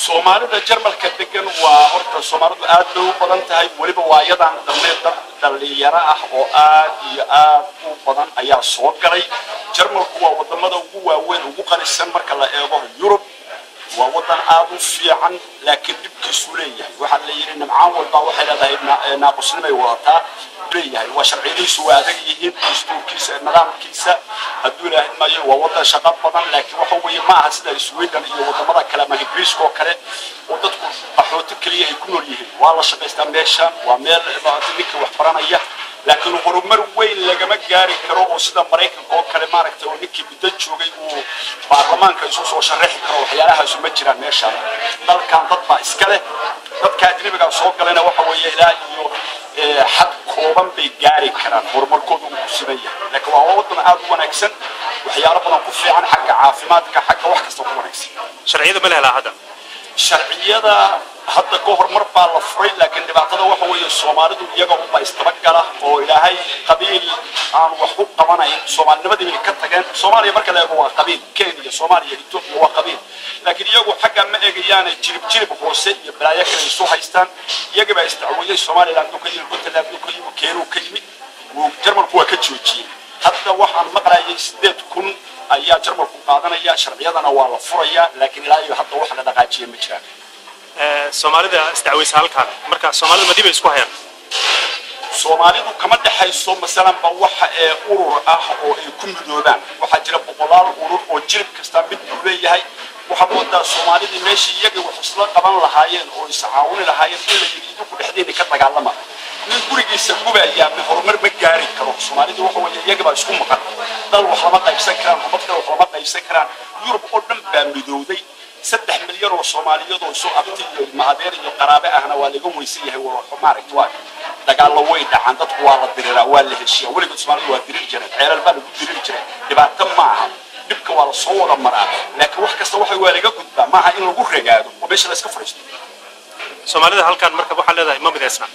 Soomaalida Jarmalka degan waa horta Soomaalidu aad bay u badan tahay, weliba waayadan dambe dad dhalinyaro ah oo aad iyo aad u badan ayaa soo galay. Jarmalku waa wadamada ugu waaweyn, ugu qanisan marka la eego Yurub. Waa wadan aad u fiican, laakiin dhibkiisu leeyahay. Waxaa la yidhi nimcaan walba waxay leedahay naaqusnimay wadataa leeyahay. Waa sharciyadiisu waa adag yihiin, dastuurkiisa, nidaamkiisa, hadduu Ilaahay maayo. Waa wadan shaqo badan, laakiin waxa weeye ma aha sida Sweden iyo wadamada kale ama Ingiriiska oo kale oo dadku qaxooti keliya ay ku nool yihiin. Waa la shaqaystaa meeshan, waa meel ninka wax baranaya, laakiin horumar weyn lagama gaari karo oo sida Maraykanka oo kale, maaragtay, oo ninkii muddo joogay uu baarlamaanka isu soo sharaxi karo. Waxyaalahaasu ma jiraan meeshan. Dalkan dad baa iska leh, dadka ajnabiga soo galayna waxa weeye ilaa iyo xad kooban bay gaari karaan, horumarkoodu uu ku siman yahay. Laakiin waa wadan aad u wanaagsan, waxyaalo badan ku fiican, xagga caafimaadka, xagga wax kasta ku wanaagsan. Sharciyada ma la helaa hadda? Sharciyada hadda ka hor mar baa la furay, laakiin dhibaatada waxa weeye Soomaalidu iyaga unba istabagala oo Ilaahay qabiil aan wax ku qabanayn. Soomaalinimadii bay ka tageen. Soomaaliya marka la eego waa qabiil, Kenya, Soomaaliya, Etoobiya waa qabiil, laakiin iyagu xagga ma eegayaane jirib jirib hoose iyo balaayo kale isu haystaan. Iyaga baa isdacweeyey. Somaliland buu ka yimi, Puntland buu ka yimi, Keenuu ka yimi. Jarmalku waa ka joojiyey. Hadda waxaan maqlayay 8000 ayaa Jarmalku qaadanaya, sharciyadana waa la furayaa, laakiin ilaa iyo hadda wax la dhaqaajiya ma jiraan. Soomaalida isdacweysa halkan, marka Soomaalida ma dib ay isku hayaan? Soomaalidu kama dhexayso masalanba waxa ee urur ah oo ay ku midoobaan. Waxaa jira boqolaal urur oo jirib kasta mid buu leeyahay. Waxaad moodaa Soomaalidii meeshii iyaga wax isla qaban lahaayeen oo is caawini lahaayeen in la yidhi idinku dhexdeena ka dagaalama. Nin gurigiisa gubayaa ma horumar ma gaari karo. Soomaalidu waxa weeye iyaga baa isku maqan, dal wax lama qaybsan karaan, ummad kale wax lama qaybsan karaan. Yurub oo dhan baa midowday. 3 milyan oo Soomaaliyeed oo isu abti iyo ilma adeer iyo qaraabe ahna waa laga weysan yahay. Maaragta, waa dagaallo way dhacaan, dadku waa la diriraa, waa la heshiyaa. Weligood Soomaalidu waa dirir jireen, ceelal baa lagu diriri jiray. Dhibaato ma aha, dhibka waa la soo wada maraa, laakiin wax kasta waxa waa laga gudbaa, maaha in lagu ragaado oo meesha la iska fadhiisto. Soomaalida halkan marka waxaa leedahay ma midaysna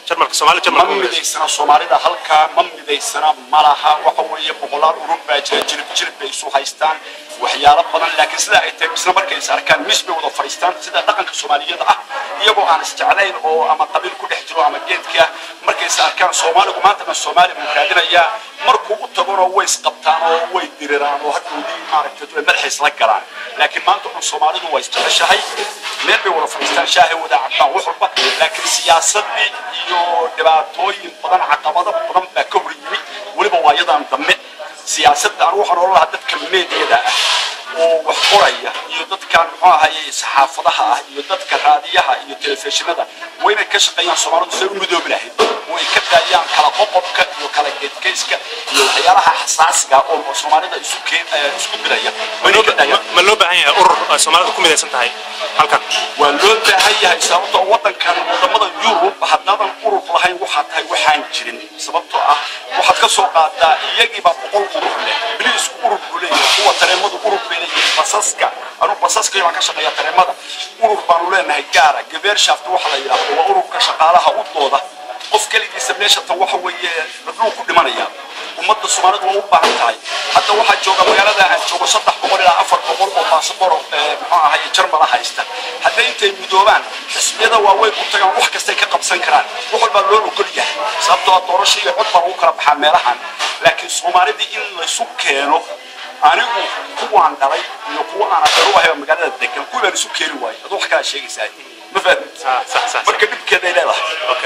Jarmalka, Soomaalida Jarmalka ma midaysana. Soomaalida halkaa ma midaysana, ma laha. Waxa weeye boqolaal urur baa jira, jirib jirib bay isu haystaan, waxyaalo badan. Laakiin sida ay tahay, misna markay is arkaan mis bay wada fadhiistaan, sida dhaqanka Soomaaliyada ah, iyagoo aan isjeclayn oo ama qabiil ku dhex jiro ama geedka. Markay is arkaan, Soomaaligu maantana Soomaali buu raadinayaa. Markuu u tagona way isqabtaan oo way diriraan oo hadhowdii, maaragtay, madaxa isla galaan. Laakiin maanta dhan Soomaalidu waa isjeceshahay, meel bay wada fadhiistaan, shaahay wada cabtaan, wax walba. Laakiin siyaasadii iyo dhibaatooyin badan, caqabado badan baa ka hor yimi, weliba waayadan dambe siyaasadda. Anu waxaan oran lahaa dadka meediyada ah oo wax qoraya iyo dadkan, muxuu ahaye, saxaafadaha ah iyo dadka raadiyaha iyo telefishinada waa inay ka shaqeeyaan Soomaalidu say u midoobi lahayd oo ay ka daayaan kala qoqobka iyo kala geedkayska iyo waxyaalaha xasaasiga oo Soomaalida isu keen isku diraya. Waa inay ka daayaan. Ma loo baahan yahay urur ay Soomaalida ku midaysan tahay halkan? Waa loo baahan yahay, sababtoo waddankan, wadamada Yurub, haddaadan urur lahayn waxaa tahay waxaan jirin. Sababtoo ah waxaad ka soo qaadaa iyagiibaa 100 urur leh. Biliisku urur buu leeyahay, kuwa tareemadu urur bay leeyihiin, basaska, anu basaska baan ka shaqeeya, tareemada urur baanu leenahay gaara. Gewerkschaft waxa la yidhaahdo waa ururka shaqaalaha u dooda. Qof keligiisa meesha tan waxa weeye cidluu ku dhimanaya. Ummadda Soomaalidu waa u baahan tahay. Hadda waxaa jooga magaalada aan joogo 300 ilaa 400 oo baasabor, muxuu ahaye, Jarmala haysta. Hadday intay midoobaan xisbiyada waaweyn u tagaan, wax kastay ka qabsan karaan, wax walbaa loo ogol yahay, sababtoo ah doorasho iyo cod baa lagu kala baxaa meelahan. Laakiin Soomaalidii in laysu keeno, anigu kuwaan dhalay iyo kuwa aan adeer u ahay magaalada degan, kuwii baan isu keeni waayey. Aduu wax kalaa sheegaysaa, ma fahmid? Sax. Marka dhibkeeday leedahay.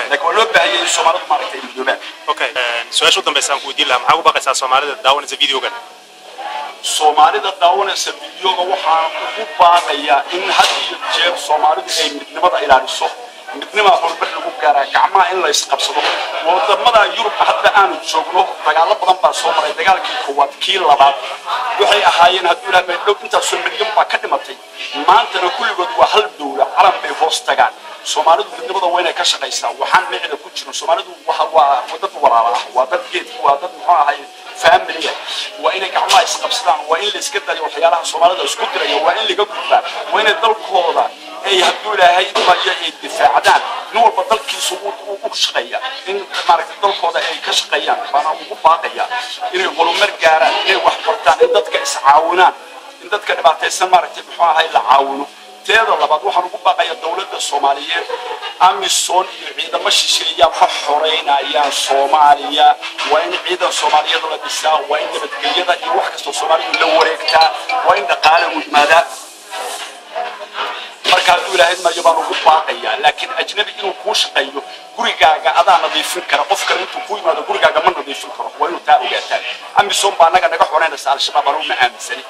Laakiin waa loo baahanyay in Soomaalidu, maaragtay, ay midoobaan. Okay, su-aasha u dambaysa aan ku weydiin lahaa, maxaa ugu baaqaysaa Soomaalida daawanaysa videogan? Soomaalida daawanaysa videoga waxaan ugu baaqayaa in had iyo jeer Soomaalidu ay midnimada ilaaliso. Midnimaa horumar lagu gaaraa, gacmaha in la isqabsado. Wadamada Yurub hadda aanu joogno dagaallo badan baa soo maray. Dagaalkii koowaad, kii labaad, waxay ahaayeen, hadduu Ilaah dhow, intaasoo milyan baa ka dhimatay. Maantana kulligood waa hal dowla, calan bay hoos tagaan. Soomaalidu midnimada waa inay ka shaqaysaa. Waxaan micda ku jirin, Soomaalidu waa dad walaala ah, waa dad geed, waa dad, muxuu ahay, family. Waa inay gacmaha isqabsadaan, waa in la iska dayo waxyaalaha Soomaalida isku diraya, waa in laga gudbaa, waa inay dalkooda ay, hadduu Ilaahay mayo, ay difaacdaan. Nin walba dalkiisu u shaqeeya, in, maaragtay, dalkooda ay ka shaqeeyaan baana ugu baaqaya, inay horumar gaaraan, inay wax bartaan, in dadka iscaawinaan, in dadka dhibaataysan, maaragtay, muxuu ahay, la caawino. Teeda labaad, waxaan ugu baaqayaa dowladda Soomaaliyeed, AMISOM iyo ciidamo shisheeya ma xoreynayaan Soomaaliya. Waa in ciidan Soomaaliyeed la dhisaa, waa in nabadgelyada iyo wax kastoo Soomaalidu la wareegtaa, waa in dhaqaale u yimaadaa. Marka hadduu Ilaahay mayo baan ugu baaqayaa. Laakiin ajnabi inuu kuu shaqeeyo, gurigaaga adaa nadiifin kara. Qof kale intuu kuu yimaado gurigaaga ma nadiifin karo, waa inuu taa ogaataan. AMISOM baa annaga naga xoreynaysa Al-Shabaab, anugu ma aaminsani.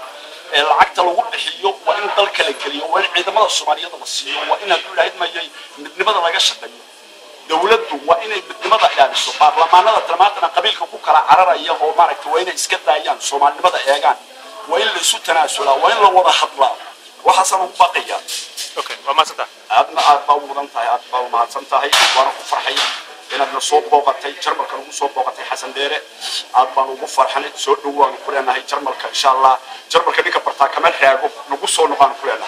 Lacagta lagu bixiyo waa in dalka la geliyo, waa in ciidamada Soomaaliyeed la siiyo, waa in hadduu Ilaahay mayay midnimada laga shaqeeyo. Dowladdu waa inay midnimada ilaaliso. Baarlamaanada talmaantana qabiilka ku kala cararaya oo maaragtay, waa inay iska daayaan, soomaalinimada eegaan. Waa in la isu tanaasulaa, waa in la wada hadlaa. Waxaasaan ugu baaqayaa. Okay, waa mahadsantaha. Aadna aad baa u mudan tahay, aad baa u mahadsan tahay. Waana ku farxay inaad na soo booqatay, Jarmalka nagu soo booqatay. Xasan Dheere, aad baan ugu farxanay. Soo dhow waanu ku leenahay Jarmalka, insha Allah. Jarmalka ninka bartaa kama raago, nagu soo noqaanu ku leenahay.